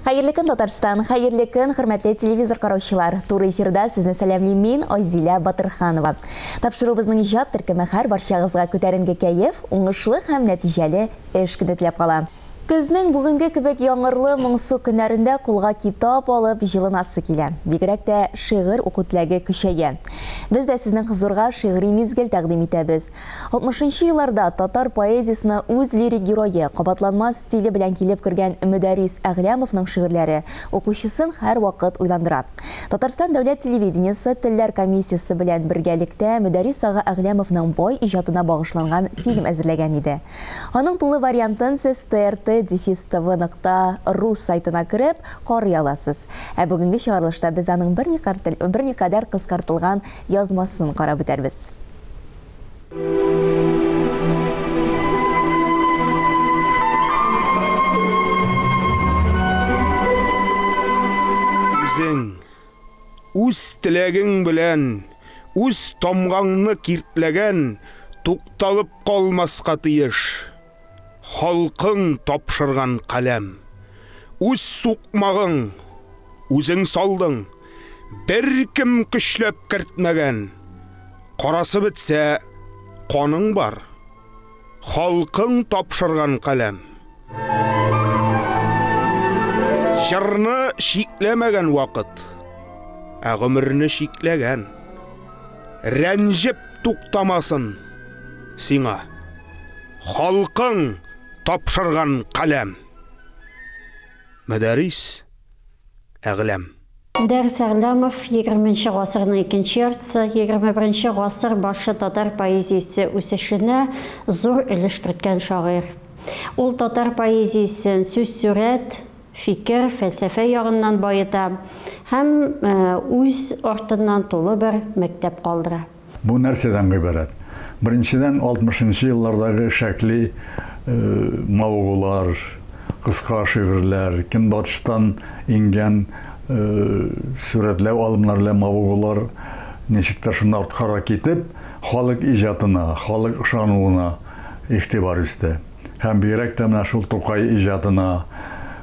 Хәерле көн, Татарстан, хәерле көн, хөрмәтле телевизор караучылар. Туры эфирда сезне сәламлим мин, Айзилә Батырханова. Тапшыруыбызның иҗат төркеме һәр барчагызга күтәренке кәеф, уңышлы һәм нәтиҗәле эш көне теләп кала. Көзнең бүгенге кебек яңгырлы, моңсу көннәрендә кулга китап алып җылынасы килә. Бигрәк тә шигырь уку теләге көчәя. Без дә сезнең хозурга шигъри мизгел тәкъдим итәбез. 60 елларда татар поэзиясенә үз лирик герое, кабатланмас стиле белән килеп кергән Мөдәррис Әгъләмовның шигырьләре укучысын һәрвакыт уйландыра. Татарстан дәүләт телевидениесе телләр комиссиясе белән бергәлектә Мөдәррис ага Әгъләмовның бай иҗатына багышланган фильм әзерләгән иде. Аның тулы вариантын сез trt-tv.ru сайтына кереп карый аласыз. Ә бүгенге чыгарылышта без аның берникадәр кыскартылган язмасын карап үтәрбез. Үзең, үз теләгең белән, үз тамгаңны киртләгән, тукталып калмаска тиеш. Халкың тапшырган каләм. Үз сукмагың, үзең салдың, беркем көчләп кертмәгән. Карасы бетсә, каның бар. Халкың тапшырган каләм. Җырны чикләмәгән вакыт, ә гомерне чикләгән. Рәнҗеп туктамасын сиңа. Халкың тапшырган каләм. Мөдәррис Әгъләм. Мөдәррис Әгъләмов 20 гасырның икенче яртысы, 21 гасыр башы татар поэзиясе үсешенә зур өлеш керткән шагыйрь. Ул татар поэзиясен сүз-сурәт, фикер, фәлсәфә ягыннан баета һәм үз артыннан тулы бер мәктәп калдыра. Бу нәрсәдән гыйбарәт? Беренчедән, 60 еллардагы шәкли мавыгулар, кыска шигырьләр, көнбатыштан иңгән сурәтләү алымнары белән мавыгулар ничектер шунда арткарак китеп, халык иҗатына, халык ышануына игътибар үсте. Һәм бигрәк тә менә шул Тукай иҗатына,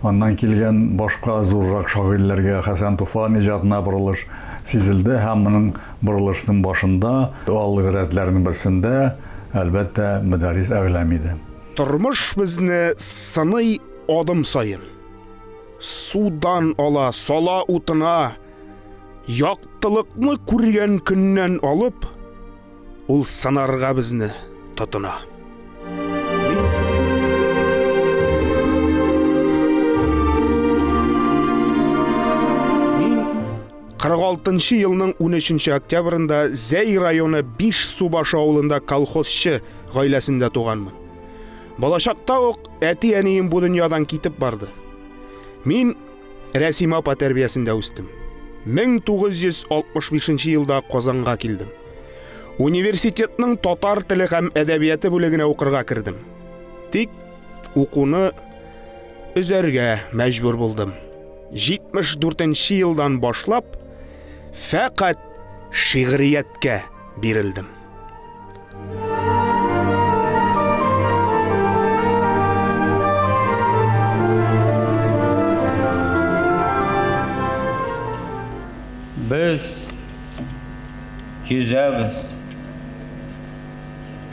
аннан килгән башка зуррак шагыйрьләргә, Хәсән Туфан иҗатына борылыш сизелде һәм моның борылышның башында, алгы рәтләрнең берсендә, әлбәттә, Мөдәррис Әгъләм иде. Тормыш безне сыный адым саен. Судан ала, сала утына. Яктылыкны күргән көннән алып, ул сынарга безне тотына. Мин 46 елның 13 октябрендә Зәй районы Биш Субашы авылында колхозчы гаиләсендә туганмын. Балачакта ук әти-әнием бу дөньядан китеп барды. Мин Рәсимә апа тәрбиясендә үстем. 1965 елда Казанга килдем. Университетның татар теле һәм әдәбияты бүлегенә укырга кердем. Тик укуны өзәргә мәҗбүр булдым. 74 елдан башлап фәкать шигърияткә бирелдем. Без йөзәбез.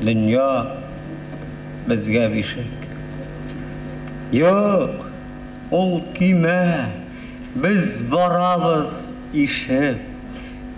Дөнья безгә бишек. Юк, ул көймә, без барабыз ишеп.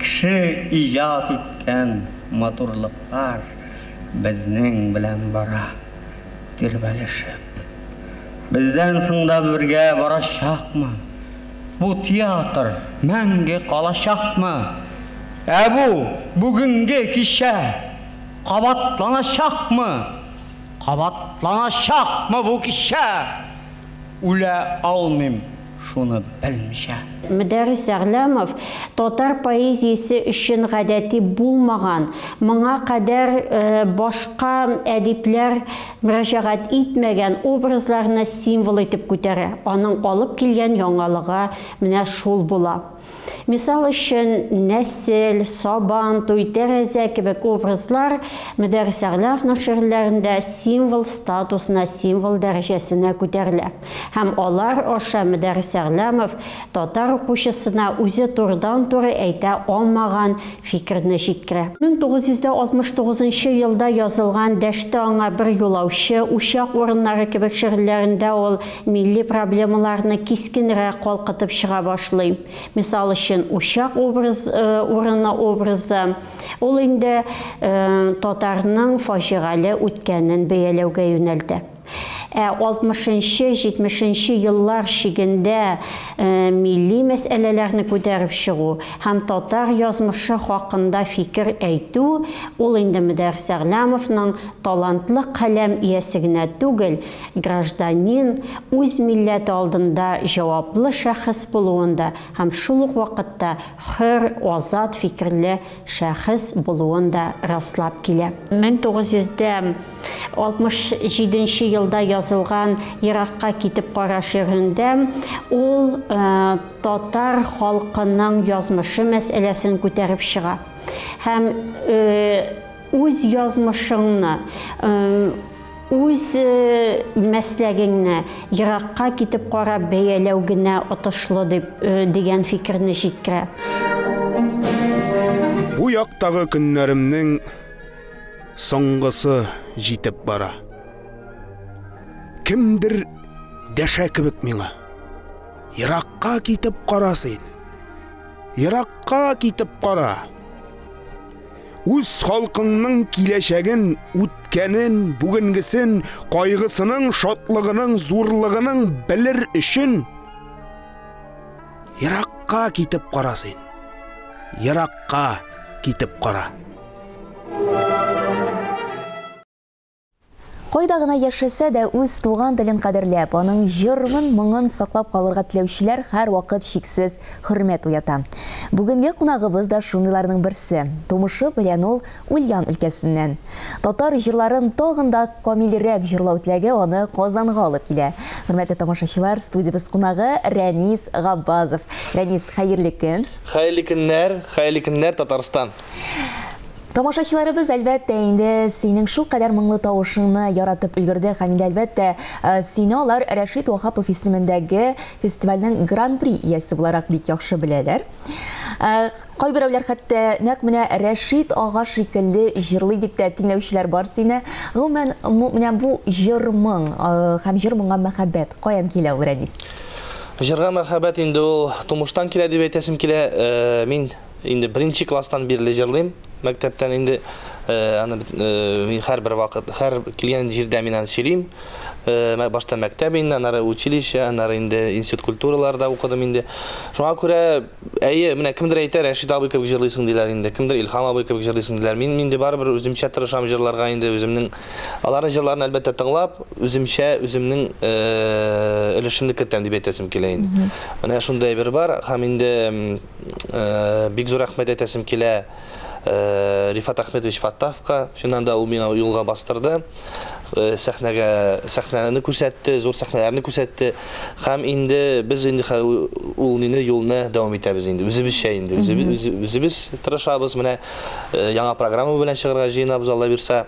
Кеше иҗат иткән матурлыклар безнең белән бара тирбәлешеп. Бездән соң да бергә барачакмы? Бу театр мәңге калачакмы? Ә бу бүгенге кичә кабатланачакмы? Кабатланачакмы бу кичә? Үлә алмыйм шуны белмичә. Мөдәррис Әгъләмов татар поэзиясе өчен гадәти булмаган, моңа кадәр башка әдипләр мөрәҗәгать итмәгән образларны символ итеп күтәрә. Аның алып килгән яңалыгы менә шул була. Мисал өчен, нәсел, сабан, туй, тәрәзә кебек образлар Мөдәррис Әгъләмовның шигырьләрендә символ статусына, символ дәрәҗәсенә күтәрелә. Һәм алар аша Мөдәррис Мөдәррис Әгъләмов татар укучысына үзе турыдан-туры әйтә алмаган фикерне җиткерә. 1969 елда язылган Дәште аңа бер юлаучы, Учак урыннары кебек шигырьләрендә ул милли проблемаларны кискенрәк калкытып чыга башлый. Мисал өчен, учак образ, урыны образы, ул инде татарның фаҗигале үткәнен бәяләүгә юнәлтә. Ә 60-нчы, 70-нче еллар чигендә милли мәсьәләләрне күтәреп чыгу һәм татар язмышы хакында фикер әйтү, ул инде Мөдәррис Әгъләмовның талантлы каләм иясе генә түгел, гражданин, үз милләте алдында җаваплы шәхес булуын да һәм шул ук вакытта хөр, азат фикерле шәхес булуын да раслап килә. 1967 елда язылган Еракка китеп кара шигырендә ул татар халкының язмышы мәсьәләсен күтәреп чыга. Һәм үз язмышыңны, үз мәсләгеңне еракка китеп карап бәяләү генә отышлы дип дигән фикерне җиткерә. Бу яктагы көннәремнең соңгысы җитеп бара. Кемдер дәшә кебек миңа. Еракка китеп кара син. Еракка китеп кара. Үз халкыңның киләчәген, үткәнен, бүгенгесен, кайгысының, шатлыгының, зурлыгының белер өчен еракка китеп кара син. Еракка китеп кара. Кайда гына яшәсә дә үз туган телен кадерләп, аның җырын, моңын саклап калырга теләүчеләр һәрвакыт чиксез хөрмәт уята. Бүгенге кунагыбыз да шундыйларның берсе. Тумышы белән ул Ульян өлкәсеннән. Татар җырларын тагын да камилрәк җырлау теләге аны Казанга алып килә. Хөрмәтле тамашачылар, студиябез кунагы Рәнис Габбазов. Рәнис, хәерле көн. Хәерле көннәр, хәерле көннәр, Татарстан. Тамашачыларыбыз, әлбәттә, инде синең шулкадәр моңлы тавышыңны яратып өлгерде һәм инде, әлбәттә, сине алар Рәшит Ваһапов исемендәге фестивальнең гран-при иясе буларак бик яхшы беләләр. Кайберәүләр хәтта нәкъ менә Рәшит ага шикелле җырлый дип тә тиңләүчеләр бар сине. Гомумән, менә бу җыр моң һәм җыр моңга мәхәббәт каян килә ул, Рәнис? Җырга мәхәббәт инде ул тумыштан килә дип әйтәсем килә. Мин инде беренче класстан бирле җырлыйм. Мәктәптән инде аны мин һәрбер вакыт, һәр килгән җирдә мин аны сөйлим. Башта мәктәп инде, аннары училище, аннары инде институт культураларда укыдым инде. Шуңа күрә, әйе, менә кемдер әйтә, Рәшит абый кебек җырлыйсың диләр инде, кемдер Илһам абый кебек җырлыйсың диләр. Мин инде барыбер үземчә тырышам җырларга инде, үземнең аларның җырларын әлбәттә тыңлап, үземчә үземнең өлешемне кертәм дип әйтәсем килә инде. Менә шундый бер бар һәм инде бик зур рәхмәт әйтәсем килә Рифат Ахметович Фаттаховка. Чыннан да ул миңа юлга бастырды. Сәхнәгә, сәхнәне күрсәтте, зур сәхнәләрне күрсәтте. Һәм инде без инде ул мине юлны дәвам итәбез инде. Үзебезчә инде, үзебез тырышабыз. Менә яңа программа белән чыгарга җыенабыз, Алла бирсә.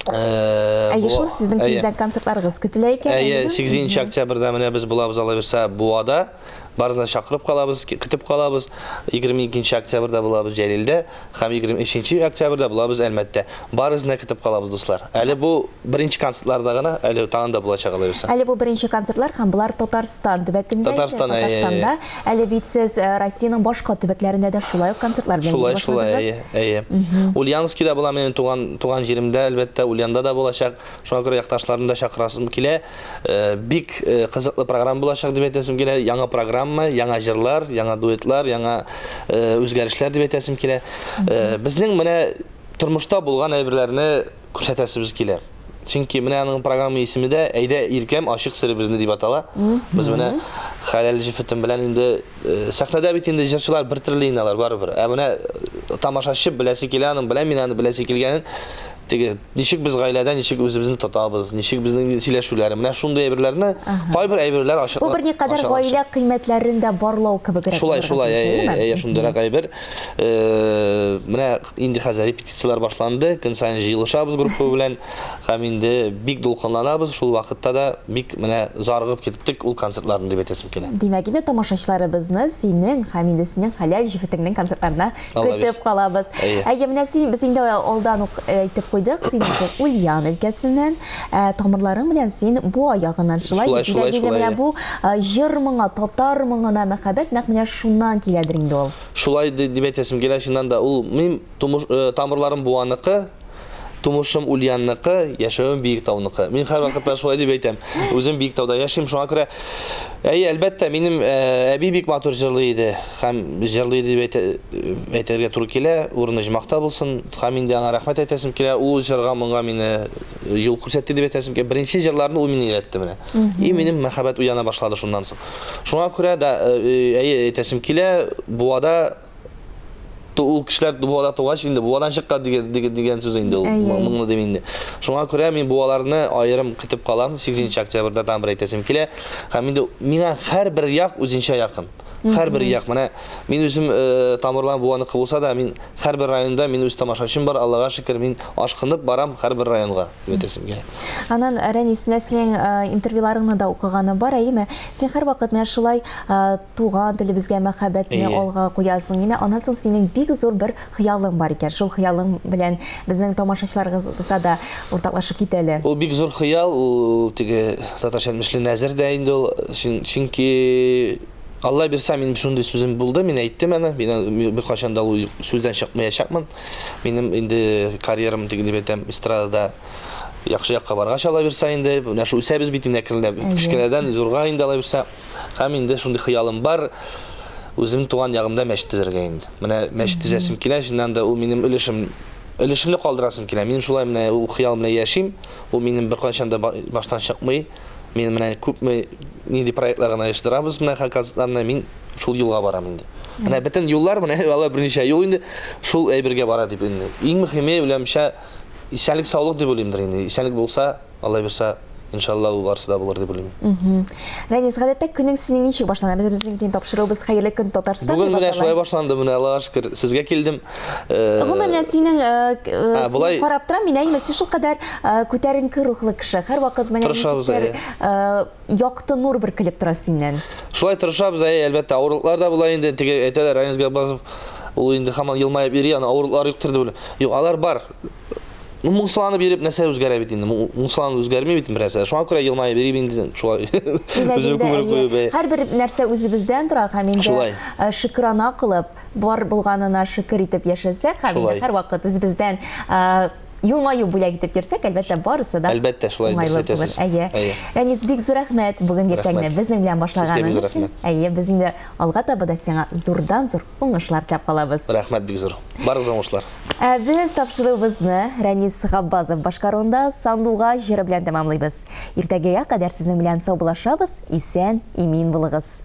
Әйе, шул сезнең тиздән концертларыгыз көтелә икән. Әйе, 8 октябрьдә менә без булабыз, Алла бирсә, Буада. Барысын да чакырып калабыз, көтеп калабыз. 22 октябрьдә булабыз Җәлилдә һәм 23 октябрьдә булабыз Әлмәттә. Барысын да көтеп калабыз, дуслар. Әле бу беренче концертларда гына, әле тагын да булачак, Алла бирсә. Әле бу беренче концертлар һәм болар Татарстан төбәгендә, Татарстанда. Әле бит сез Россиянең башка төбәкләрендә дә шулай ук концертлар белән Шулай, шулай, әйе, әйе. Ульяновскида була минем туган туган җиремдә, әлбәттә, Ульянда да булачак. Шуңа күрә якташларымны да чакырасым килә. Бик кызыклы программа булачак дип әйтәсем килә. Яңа программа, яңа җырлар, яңа дуэтлар, яңа үзгәрешләр дип әйтәсем килә. Безнең менә тормышта булган әйберләрне күрсәтәсебез килә. Чөнки менә аның программа исеме дә Әйдә иркәм ачык серебезне дип атала. Без менә хәләл җефетем белән инде сәхнәдә бит инде җырчылар бер төрле инде алар барыбер. Ә менә тамашачы беләсе килә аның белән мин аны беләсе килгәнен. Теге ничек без гаиләдә ничек үзебезне тотабыз, ничек безнең сөйләшүләр, менә шундый әйберләрне кайбер әйберләр ачык. Бу берникадәр гаилә кыйммәтләрен дә барлау кебегрәк. Шулай, шулай, әйе, шундыйрак әйбер. Менә инде хәзер репетицияләр башланды, көн саен җыелышабыз группа белән һәм инде бик дулкынланабыз, шул вакытта да бик менә зарыгып киттек ул концертларны дип әйтәсем килә. Димәк, инде тамашачыларыбызны синең һәм инде синең хәләл җефетеңнең концертларына көтеп калабыз. Әйе, менә син без инде алдан ук әйтеп куйдык, син үзең Ульян өлкәсеннән, тамырларың белән син Буа ягыннан. Шулай бит, димәк, инде менә бу җыр моңа, татар моңына мәхәббәт нәкъ менә шуннан киләдер инде ул. Шулай дип әйтәсем килә, чыннан да ул мин тумыш тамырларым Буаныкы, тумышым Ульянныкы, яшәвем Биектауныкы. Мин һәрвакытта шулай дип әйтәм. Үзем Биектауда яшим, шуңа күрә әйе, әлбәттә, минем әби бик матур җырлый иде. Һәм җырлый дип әйтә, әйтергә туры килә, урыны җмахта булсын. Һәм инде аңа рәхмәт әйтәсем килә. Ул җырга моңа мине юл күрсәтте дип әйтәсем килә. Беренче җырларны ул мине өйрәтте менә. И минем мәхәббәт уяна башлады шуннан соң. Шуңа күрә дә әйе әйтәсем килә, Буада ул кешеләр Буада тугач инде Буадан чыккан дигән дигән, дигән сүз инде ул моңлы дим инде. Шуңа күрә мин Буаларны аерым көтеп калам. 8 октябрьдә тагын бер әйтәсем килә. Һәм инде миңа һәрбер як үзенчә якын. Һәрбер як. Менә мин үзем тамырларым Буаныкы булса да, мин һәрбер районда мин үз тамашачым бар, Аллага шөкер, мин ашкынып барам һәрбер районга дип әйтәсем килә. Аннан, Рәнис, менә синең интервьюларыңны да укыганым бар, әйеме? Син һәрвакыт менә шулай туган телебезгә мәхәббәтне алга куясың. Менә аннан соң синең бик зур бер хыялың бар икән. Шул хыялың белән безнең тамашачыларыбызга да уртаклашып кит әле. Ул бик зур хыял, ул теге татарча әйтмешли нәзер дә инде ул. Чөнки Алла бирсә, минем шундый сүзем булды, мин әйттем аны, мин беркайчан да ул сүздән чыкмаячакмын. Минем инде карьерам теге дип әйтәм, эстрадада яхшы якка баргач Алла бирсә инде, менә шу үсәбез бит инде әкренләп, кечкенәдән зурга инде Алла бирсә. Һәм инде шундый хыялым бар, үзем туган ягымда мәчет төзергә инде. Менә мәчет төзәсем килә, чыннан да ул минем өлешем, өлешемне калдырасым килә. Минем шулай менә ул хыял белән яшим, ул минем беркайчан да баштан чыкмый. Мин менә күпме нинди проектлар гына оештырабыз менә концертларны, мин шул юлга барам инде. Менә бөтен юллар, менә алар берничә юл инде шул әйбергә бара дип инде. Иң мөһиме, үләмчә, исәнлек саулык дип уйлыймдыр инде. Исәнлек булса, Алла бирсә, иншалла ул барысы да булыр дип уйлыйм. Рәнис, гадәттә көнең синең ничек башлана? Без безнең бит тапшыруыбыз Хәерле көн Татарстан. Бүген менә шулай башланды, менә Аллага шөкер, сезгә килдем. Гомумән, менә синең син карап торам, мин әйме, син шулкадәр күтәренке рухлы кеше. Һәрвакыт менә ничектер якты нур бөркелеп тора синнән. Шулай тырышабыз, әйе, әлбәттә, авырлыклар да була инде. Теге әйтәләр, Рәнис Габбасов ул инде һаман елмаеп йөри, аны авырлыклар юктыр дип уйлыйм. Юк, алар бар. Ну, моңсуланып йөреп нәрсә үзгәрә бит инде. Моңсуланып үзгәрми бит бер нәрсә. Шуңа күрә елмаеп йөрим инде. Шулай. Үзем күңел куеп. Һәрбер нәрсә үзебездән тора һәм инде шөкрана кылып, бар булганына шөкер итеп яшәсәк һәм инде һәрвакыт үзебездән елмаю бүләк итеп йөрсәк, әлбәттә, барысы да әлбәттә шулай дөрес әйтәсез. Әйе. Рәнис, бик зур рәхмәт бүген иртәңне безнең белән башлаганың өчен. Әйе, без инде алга таба да сиңа зурдан-зур уңышлар теләп калабыз. Рәхмәт бик зур. Барыгызга уңышлар. Ә без тапшыруыбызны Рәнис Габбазов башкаруында Сандугач җыры белән тәмамлыйбыз. Иртәгегә кадәр сезнең белән саубуллашабыз, исән, имин булыгыз.